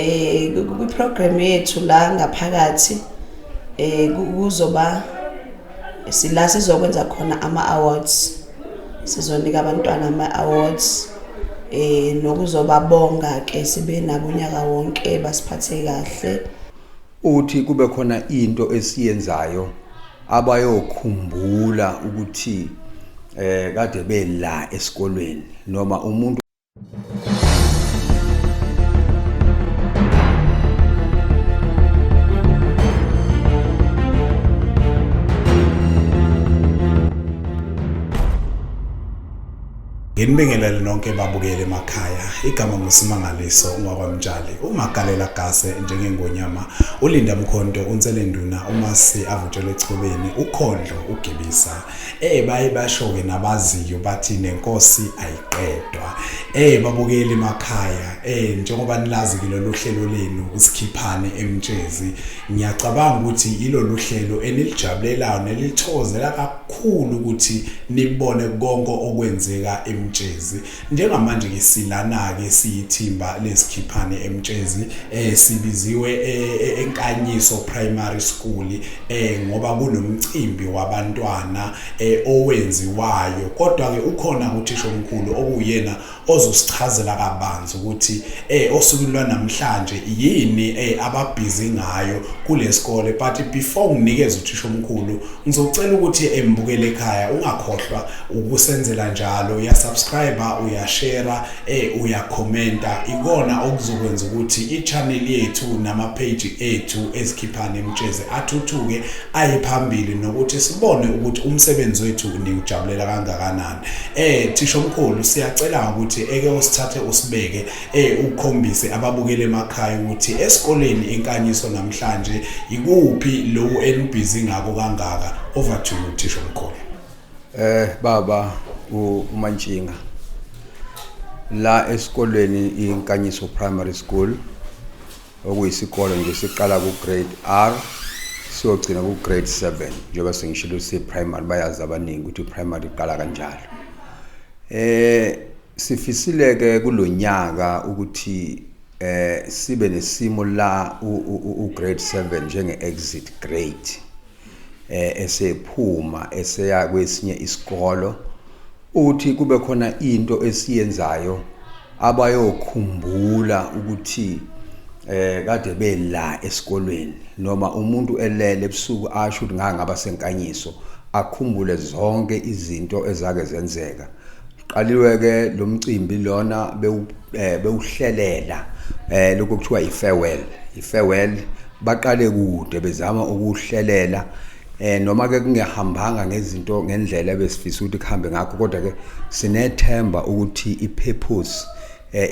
Kwi program yethu la ngaphakathi kuzoba sila sizokwenza khona ama awards, sizonika abantwana ama awards nokuzobabonga ke sibe nabo unyaka wonke basiphathe kahle. Uthi kube khona into esiyenzayo abayokhumbula ukuthi kade bela esikolweni noma umuntu. Nginibingelele nonke babukele emakhaya. Igama nguSimangaliso ungwakwamtshali. Umagalela gase njengengonyama, ulinda mkhonto, unsele nduna, umasi avutshelwe echobeni, ukhondlo ugebisa. Baye basho-ke nabaziyo bathi nenkosi ayiqedwa. Babukeli emakhaya, njengoba nilazi-ke lolu hlelo lenu uSikhiphane eMtshezi, ngiyacabanga ukuthi ilolu hlelo enilijabulelayo nelithokozela kakhulu ukuthi nibone konke okwenzeka eMtshezi. Njengamanje-ke silana-ke siyithimba leSikhiphane eMtshezi, sibiziwe eNkanyiso Primary School ngoba kunomcimbi wabantwana owenziwayo. Kodwa-ke ukhona uthisha omkhulu okuwuyena ozosichazela kabanzi ukuthi osukwini lwanamhlanje yini ababhizi ngayo kulesikole. But before nginikeze uthisha omkhulu, ngizocela ukuthi embukele ekhaya ungakhohlwa ukusenzela njalo, uyasubscribe, uyashare, uyakhomenta. Ikona okuzokwenza ukuthi i-channel yethu nama-page ethu eSikhiphane eMtshezi athuthuke aye phambili, nokuthi sibone ukuthi umsebenzi wethu niwujabulela kangakanani. Thisha omkhulu, siyacela ukuthi eke usithathe usibeke, ukhombise ababukele emakhaya ukuthi esikoleni iNkanyiso namhlanje ikuphi lokhu enibhizi ngako kangaka. Over to you, thisha omkhulu. Baba uMantshinga, la esikolweni iNkanyiso Primary School, okuyisikole nje siqala ku grade R siyogcina ku grade 7, njengoba sengishilo si primary, bayazi abaningi ukuthi primary iqala kanjalo. Sifisile ke kulonyaka ukuthi sibe nesimo la u grade 7 njenge exit grade, esephuma eseya kwesinye isikolo, uthi kube khona into esiyenzayo abayokhumbula ukuthi kade bela esikolweni, noma umuntu elele ebusuku asho ukuthi ngake ngaba seNkanyiso, akhumbule zonke izinto ezake zenzeka. Qaliwe ke lo mcimbi lona bewuhlelela lokho kuthiwa i-farewell. I-farewell baqale kude bezama ukuhlelela, noma ke kungehambanga ngezinto ngendlela ebesifisa ukuthi kuhambe ngakho, kodwa ke sinethemba ukuthi i-purpose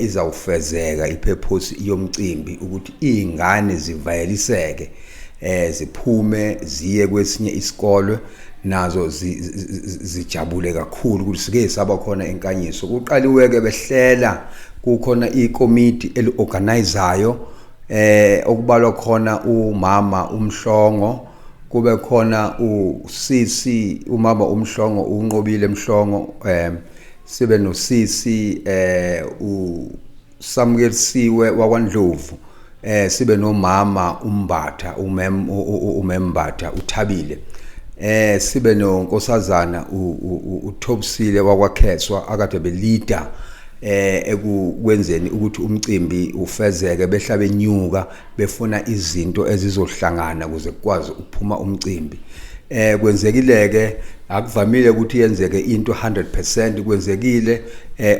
izawufezeka, i-purpose yomcimbi ukuthi izingane zivayeliseke, ziphume ziye kwesinye isikole nazo zijabule kakhulu ukuthi sike saba khona eNkanyiso. Kuqaliwe ke behlela, kukhona ikomiti eliorganizayo, okubalwa khona umama uMhlongo, kube khona usisi umama uMhlongo uNqobile Mhlongo, sibe nosisi uSamukelisiwe wakwaNdlovu, sibe nomama uMbatha, umembatha uThabile, sibe nonkosazana uThobisile wakwaKheswa akade belida ekukwenzeni ukuthi umcimbi ufezeke, behla benyuka befuna izinto ezizohlangana ukuze kukwazi ukuphuma umcimbi. Kwenzekile ke, akuvamile ukuthi yenzeke into 100%, kwenzekile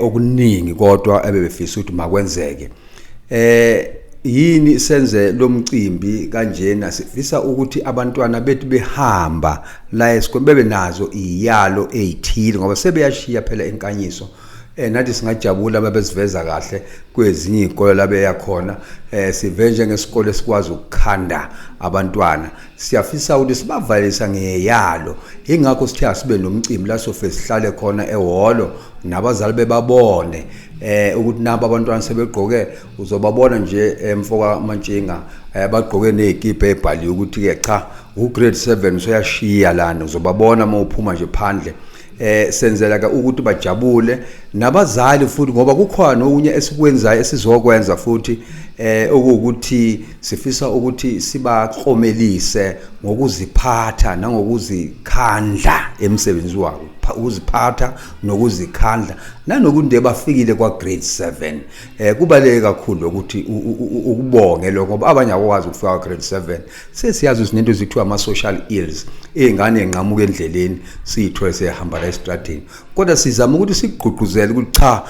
okuningi kodwa ebebefisa ukuthi makwenzeke. Yini senze lo mcimbi kanjena? Sifisa ukuthi abantwana bethu behamba la esikoleni bebe nazo iyalo ezithile, ngoba sebeyashiya phela eNkanyiso. Nathi singajabula babesiveza kahle kwezinye izikole labeya khona. Sive njengesikole sikwazi ukukhanda abantwana, siyafisa ukuthi sibavalelisa ngeyalo. Ingakho sithe asibe nomcimbi la sofe sihlale khona ehholo nabazali bebabone ukuthi nabo abantwana sebegqoke. Uzobabona nje emfoka Mantshinga, bagqoke nezikipa ebhaliwe ukuthi ke cha u grade 7 useyashiya lana, uzobabona uma uphuma nje phandle. Senzela ke ukuthi bajabule. Nabazali futhi, ngoba kukhona okunye esikwenzayo esizokwenza futhi, okuwukuthi sifisa ukuthi sibaklomelise ngokuziphatha nangokuzikhandla emsebenzi wabo, ukuziphatha nokuzikhandla nanokuthi bafikile kwa grade 7. Kubaleke kakhulu ukuthi ukubonge lokho, ngoba abanye akwazi ukufika kwa grade 7. Sesiyazi sinento ezithiwa ama social ills, izingane enqamuka endleleni, siyithole sehamba la estradini, kodwa sizama ukuthi sikugqugquzele ukuthi cha,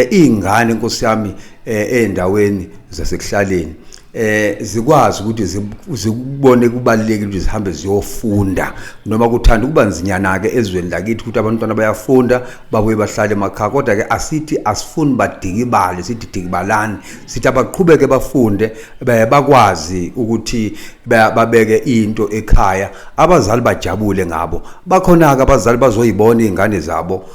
izingane, Nkosi yami, endaweni zasekuhlaleni zikwazi ukuthi zikubone kubalulekile ukuthi zihambe ziyofunda, noma kuthanda ukuba nzinyana ke ezweni lakithi ukuthi abantwana bayafunda babuye bahlale emakhaya. Kodwa ke asithi asifuni badikibale, sithi dikibalani, sithi abaqhubeke bafunde, bakwazi ukuthi babeke into ekhaya, abazali bajabule ngabo. Bakhona ke abazali bazoyibona izingane zabo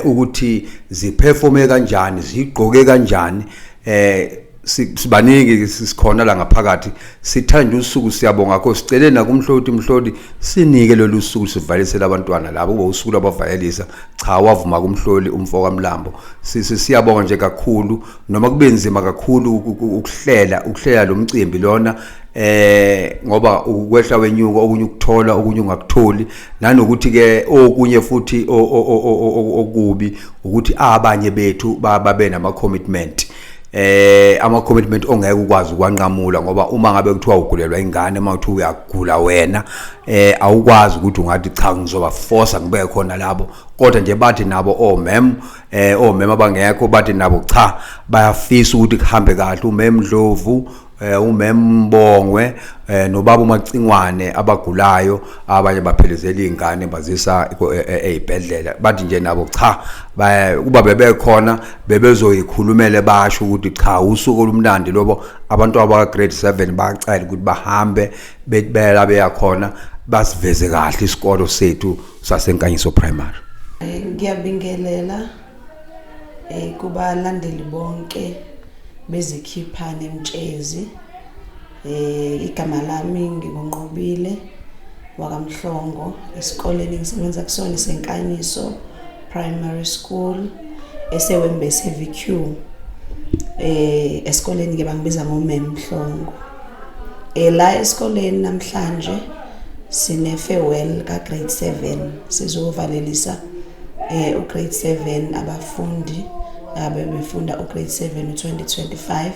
ukuthi ziperforme kanjani, zigqoke kanjani. Sibaningi sikhona la ngaphakathi, sithanda usuku, siyabonga kho. Sicele nakumhloti, umhloti sinike lolu suku sivalisele abantwana labo, kube usuku lwabavalelisa. Cha, wavuma kumhloli umfo kaMlambo. Siyabonga nje kakhulu, noma kube nzima kakhulu ukuhlela lo mcimbi lona, ngoba ukwehla wenyuka, okunye ukuthola, okunye ungakutholi, nanokuthi ke okunye futhi okubi ukuthi abanye bethu babe nama commitment, ama commitment ongeke ukwazi ukwanqamula, ngoba uma ngabe kuthiwa ugulelwa ingane, uma kuthiwa uyagula wena, awukwazi ukuthi ungathi cha, ngizoba force ngibeke khona labo. Kodwa nje bathi nabo omem, omem abangekho, bathi nabo cha, bayafisa ukuthi kuhambe kahle. Umem Ndlovu, umem Mbongwe, nobaba uMacingwane abagulayo, abanye baphelezela izingane bazisa ezibhedlela, bathi nje nabo cha, kuba bebekhona bebezoyikhulumele, basho ukuthi cha, usuku olumnandi lobo. Abantu aba grade 7 bacela ukuthi bahambe bela beyakhona, basiveze kahle isikolo sethu saseNkanyiso Primary. Ngiyabingelela kubalandeli bonke bezikhipha nemtshezi. Igama lami nginguNqobile wakaMhlongo. Esikoleni ngisebenza kusona iseNkanyiso Primary School eseWembese VQ. Esikoleni ke bangibiza ngoMem Mhlongo. La esikoleni namhlanje sine farewell ka grade 7, sizovalelisa u grade 7, abafundi abebefunda u grade 7 u2025.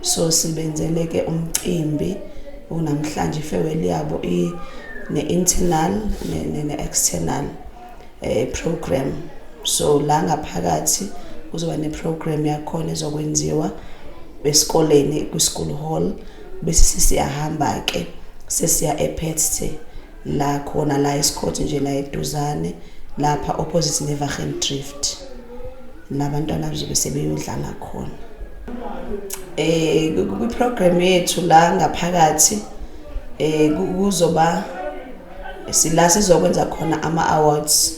So sibenzele ke umcimbi unamhlanje, farewell yabo i ne internal ne external program. So la ngaphakathi kuzoba ne program yakhona ezokwenziwa esikoleni ku school hall, bese sesiyahamba ke sesiya ePetste la khona la esikhothi nje la eduzane lapha opposite neWagen Drift, labantwana bazobe sebeyodlala khona. Kwi program yethu la ngaphakathi kuzoba sila sizokwenza khona ama awards,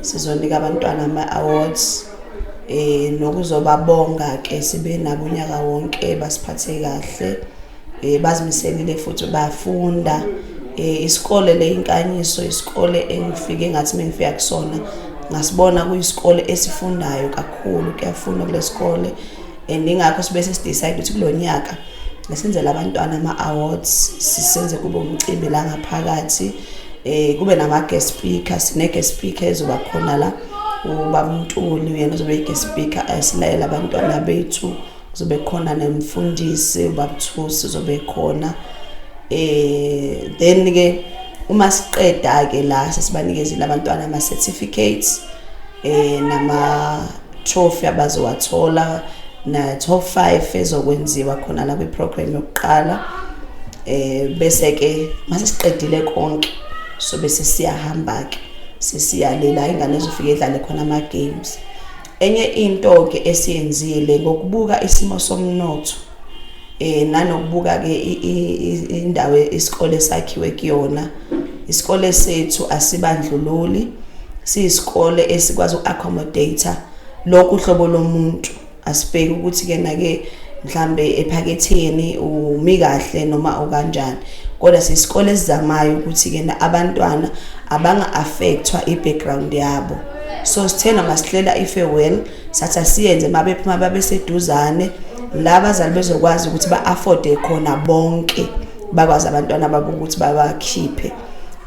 sizonika abantwana ama awards nokuzobabonga ke sibe nabo unyaka wonke, basiphathe kahle, bazimiselile futhi bafunda. Isikole le Inkanyiso, isikole engifike ngathi mengifika kusona ngasibona kuyisikole esifundayo kakhulu, kuyafundwa kulesikole, and ingakho sibe sesidecide ukuthi kulonyaka senzele abantwana ama awards, sisenze kube umcimbi la ngaphakathi, kube nama guest speaker. Sine guest speaker ezoba khona la, ubaba uNtuli, yena uzobe guest speaker esilayela abantwana bethu. Kuzobe khona nemfundisi ubaba Thusi uzobe khona. Then ke uma siqeda ke la sesibanikezile abantwana ama certificates nama trophy abazowathola na top 5 ezokwenziwa khona la kwi program yokuqala. Bese ke mase siqedile konke, so bese siyahamba ke sesiyalela ingane ezofika edlale khona ama games. Enye into ke esiyenzile ngokubuka isimo somnotho nanokubuka ke indawo isikole sakhiwe kuyona, isikole sethu asibandlululi, siyisikole esikwazi uku-accommodate lokhu uhlobo lomuntu. Asibheki ukuthi ke na ke mhlambe ephaketheni umi kahle noma ukanjani, kodwa sisikole esizamayo ukuthi ke abantwana abanga affectwa i-background yabo. So sithe noma sihlela i-farewell, sathi asiyenze mabephuma babe seduzane, la abazali bezokwazi ukuthi ba-afforde khona bonke, bakwazi abantwana babo ukuthi babakhiphe.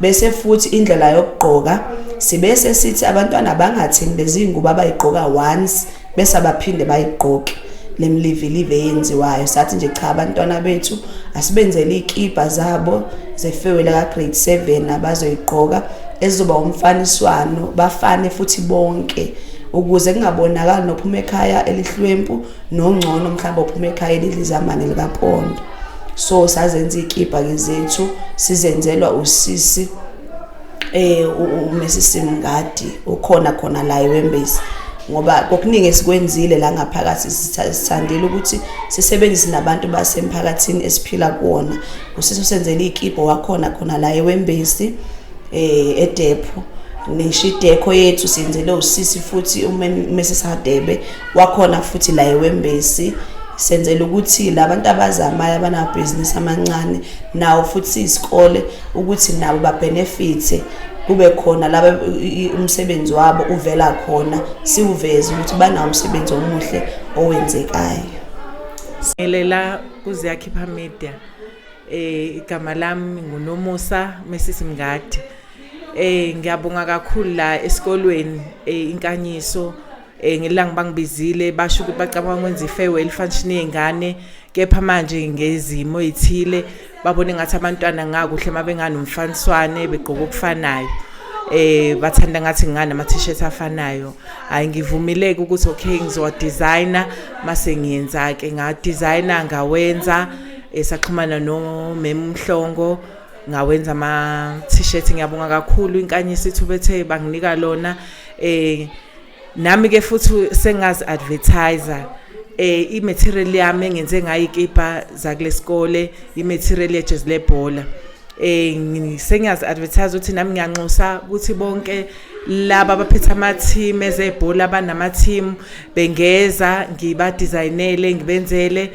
Bese futhi indlela yokugqoka, sibese sithi abantwana bangathengi lezi ngubo abayigqoka once bese abaphinde bayigqoke, lemlivilive eyenziwayo. Sathi nje cha, abantwana bethu asibenzele iy'kibha zabo ze-farewell ka-grade 7 abazoyigqoka, ezizoba umfaniswano, bafane futhi bonke, ukuze kungabonakali nophuma ekhaya elihlwempu nongcono mhlawumbe ophuma ekhaya elidlizamane likapondo. So sazenza iy'kibha-ke zethu, sizenzelwa usisi uMrs Mngadi, ukhona khona la eWembezi, ngoba kokuningi esikwenzile la ngaphakathi sithandile ukuthi sisebenzise nabantu basemphakathini esiphila kuwona. Usisi usenzele iy'kibho wakhona khona la eWembezi, edepho. Nisho i-decor yethu siyenzele usisi futhi uMrs Hadebe, wakhona futhi la eWembezi. Senzela ukuthi labantu abazamayo, abanamabhizinisi amancane nawo futhi isikole, ukuthi nabo babenefithe, kube khona laba umsebenzi wabo uvela khona, siwuveze ukuthi banawo umsebenzi omuhle owenzekayo. Ngelela kuziyakhipha media. Igama lami nguNomusa Mrs Mngadi. Ngiyabonga kakhulu la esikolweni Inkanyiso ngelanga bangibizile, basho ukuthi bacabanga ukwenza i-farewell function yengane, kepha manje ngezimo ezithile babone ngathi abantwana ngakuhle mabenganomfaniswane begqoka okufanayo, bathanda ngathi ngana ama t-shirt afanayo. Hayi, ngivumileke ukuthi okay, ngizowa designer, mase ngiyenza ke, nga designer, ngawenza, saxhumana no Mem Mhlongo, ngawenza ama t-shirt. Ngiyabonga kakhulu Inkanyiso ithuba ethe banginika lona. Nami ke futhi sengazi advertiser i-material yami engenze ngayo ikipa zakulesikole, i-material yejezi lebhola. Sengiyazi advertise ukuthi nami ngiyanxusa ukuthi bonke laba abaphethe ama team ezebhola, abanama team, bengeza ngiba designele, ngibenzele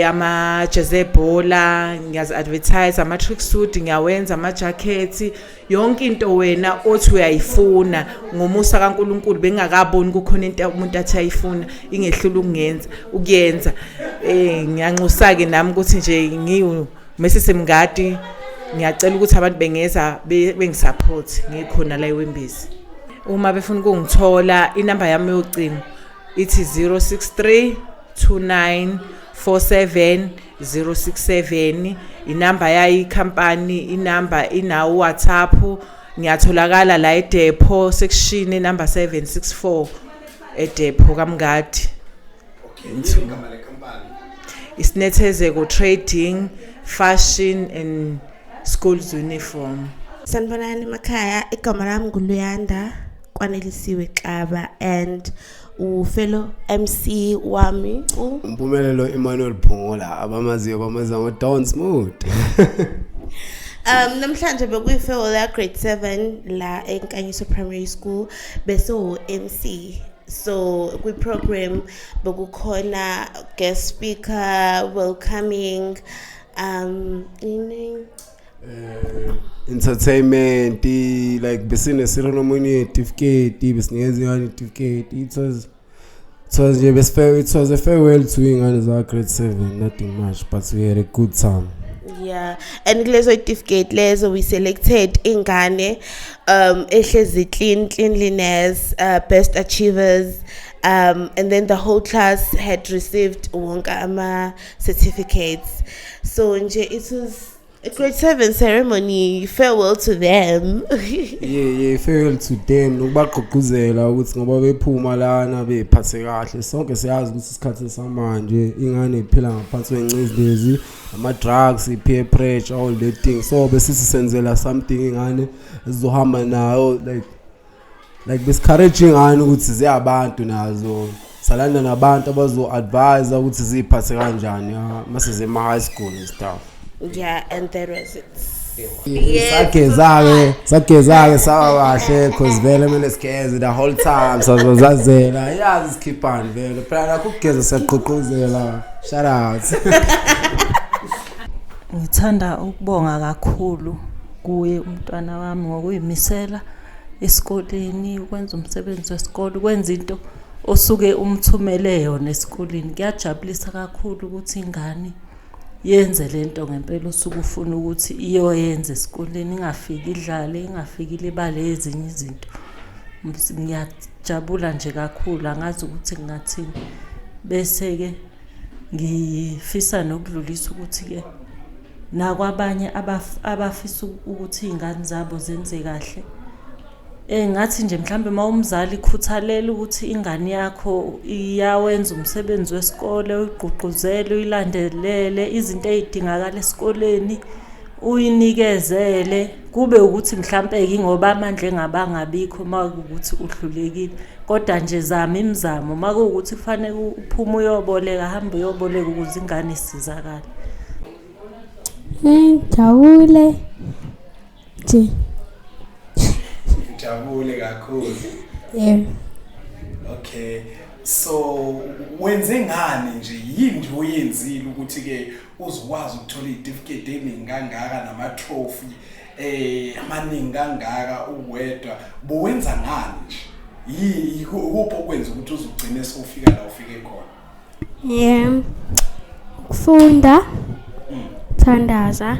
ama jezi ebhola. Ngiyazi advertise ama track suit ngiyawenza, ama jackets, yonke into wena othi uyayifuna. Ngomusa kaNkuluNkulu bengakaboni kukhona into umuntu athi ayifuna ingehlula ukungenza ukuyenza. Ngiyanxusa ke nami ukuthi nje ngiyu Mrs Mngadi, ngiyacela ukuthi abantu bengeza bengisupport, ngikhona la eWembezi. Uma befuna ukungithola, inamba yami yocingo ithi 063 29 47 067, inamba yayo ikhampani, inamba inawo WhatsApp. Ngiyatholakala la eDepot section number 764, eDepot kaMngadi. Isinethezeko Trading, Fashion and Schools Uniform. Sanibonani emakhaya, igama lami nguLuyanda Kwanelisiwe Xaba and ufellow MC wami u Mpumelelo Emmanuel Phongola, abamaziyo bamazi ngo Don Smooth. Namhlanje bekuyi-farewell ya grade 7 la eNkanyiso Primary School, bese u MC. So kwi-program bekukhona guest speaker, welcoming, ini Entertainment, like besine ceremony certificate, besinikeza ingane certificate. It was nje besifair, it was a farewell to ingane za grade 7, nothing much, but we had a good time. Yeah, and kulezo certificate lezo we selected ingane ehlezi clean, cleanliness, best achievers, and then the whole class had received wonke ama certificates. So nje it was a grade 7 ceremony, farewell to them. Yeah, farewell to them, nokubagqugquzela ukuthi ngoba bephuma lana bephathe kahle. Sonke siyazi ukuthi isikhathi samanje ingane iphila ngaphansi kwencindezi, ama drugs, peer pressure, all that thing. So besithi senzela something ingane ezizohamba nayo, like besicourage ingane ukuthi ziyabantu nazo, salanda nabantu abazo advise ukuthi ziphathe kanjani mase zema high school and stuff. Yeah, and that was it. Sageza-ke, sageza-ke, saba kahle, cause vele kumele sigeze the whole time, sazozazela yazi sikhiphani vele phela nakho ukugeza, siyaqhuqhuzela. Shout out. Ngithanda ukubonga kakhulu kuye umntwana wami ngokuyimisela. Esikoleni ukwenza umsebenzi wesikole, ukwenza into osuke umthumele yona esikoleni. Kuyajabulisa kakhulu ukuthi ingane yenze lento ngempela osuke ufuna ukuthi iyoyenza esikoleni, ingafiki idlale, ingafiki ilibale ezinye izinto. Ngiyajabula nje kakhulu, angazi ukuthi ngingathini. Bese-ke ngifisa nokudlulisa ukuthi-ke nakwabanye abafisa ukuthi iy'ngane zabo zenze kahle, ngathi nje mhlambe uma umzali khuthalela ukuthi ingane yakho iyawenza umsebenzi wesikole, uyigqugquzele, uyilandelele izinto ey'dingakala esikoleni, uyinikezele. Kube ukuthi mhlampe-ke ingoba amandla engabangabikho uma kuwukuthi uhlulekile, kodwa nje zama imizamo. Uma kuwukuthi kufanele uphume uyoboleka, hamba uyoboleka ukuze ingane isizakale. Ngijabule nje. Ngijabule kakhulu. Yebo. Okay. So wenze ngani nje, yini nje oyenzile ukuthi ke uzokwazi ukuthola izitifiketi eningi kangaka nama trophy amaningi kangaka uwedwa? Bowenza ngani nje? Yini ukuphi okwenza ukuthi uzugcine sowufika la ufike khona? Yebo. Ukufunda, thandaza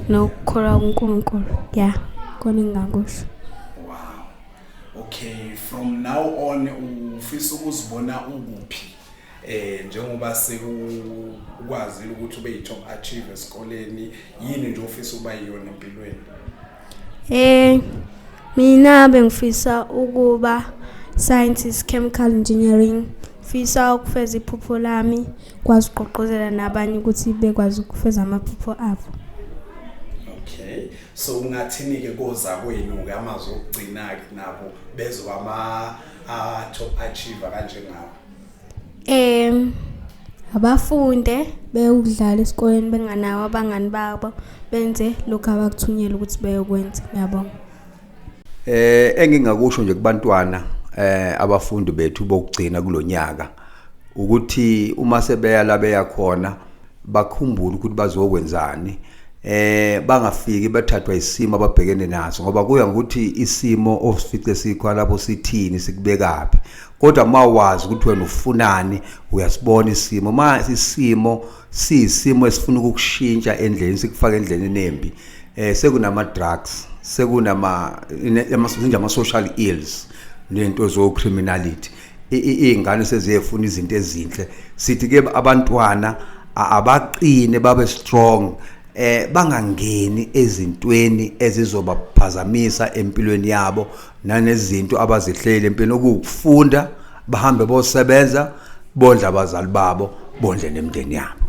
nokukholwa kuNkulunkulu. Yeah, kona engingakusho. Wow. Okay, from now on ufisa ukuzibona ukuphi? Njengoba sekukwazile ukuthi ube yi-top achiever esikoleni, yini nje ofisa ukuba yiyona empilweni? Mina bengifisa ukuba scientist, chemical engineering. Fisa ukufeza iphupho lami, kwazi ukugqugquzela nabanye ukuthi bekwazi ukufeza amaphupho abo. Okay. So ungathini ke koza kwenu ke amazwi okugcina ke nabo bezoba ama top achiever kanjengawo? Abafunde beyokudlala esikoleni benganawo abangani babo, benze lokhu abakuthunyelwe ukuthi beyokwenza. Ngiyabonga. Engingakusho nje kubantwana abafundi bethu bokugcina kulonyaka ukuthi uma sebeya la beya khona bakhumbule ukuthi bazokwenzani, bangafiki bathathwa isimo ababhekene naso, ngoba kuya ngokuthi isimo osifice sikho lapho sithini, sikubekaphi. Kodwa mawazi ukuthi wena ufunani, uyasibona isimo. Ma isimo siyisimo esifuna ukukushintsha endleleni, sikufaka endleleni enembi, sekunama drugs, sekunama ama social ills nento zo criminality, izingane seziyefuna izinto ezinhle. Sithi ke abantwana abaqine, babe strong, bangangeni ezintweni ezizobaphazamisa empilweni yabo nanezinto abazihlele empilweni, okufunda, bahambe bosebenza, bondla abazali babo, bondle nemindeni yabo.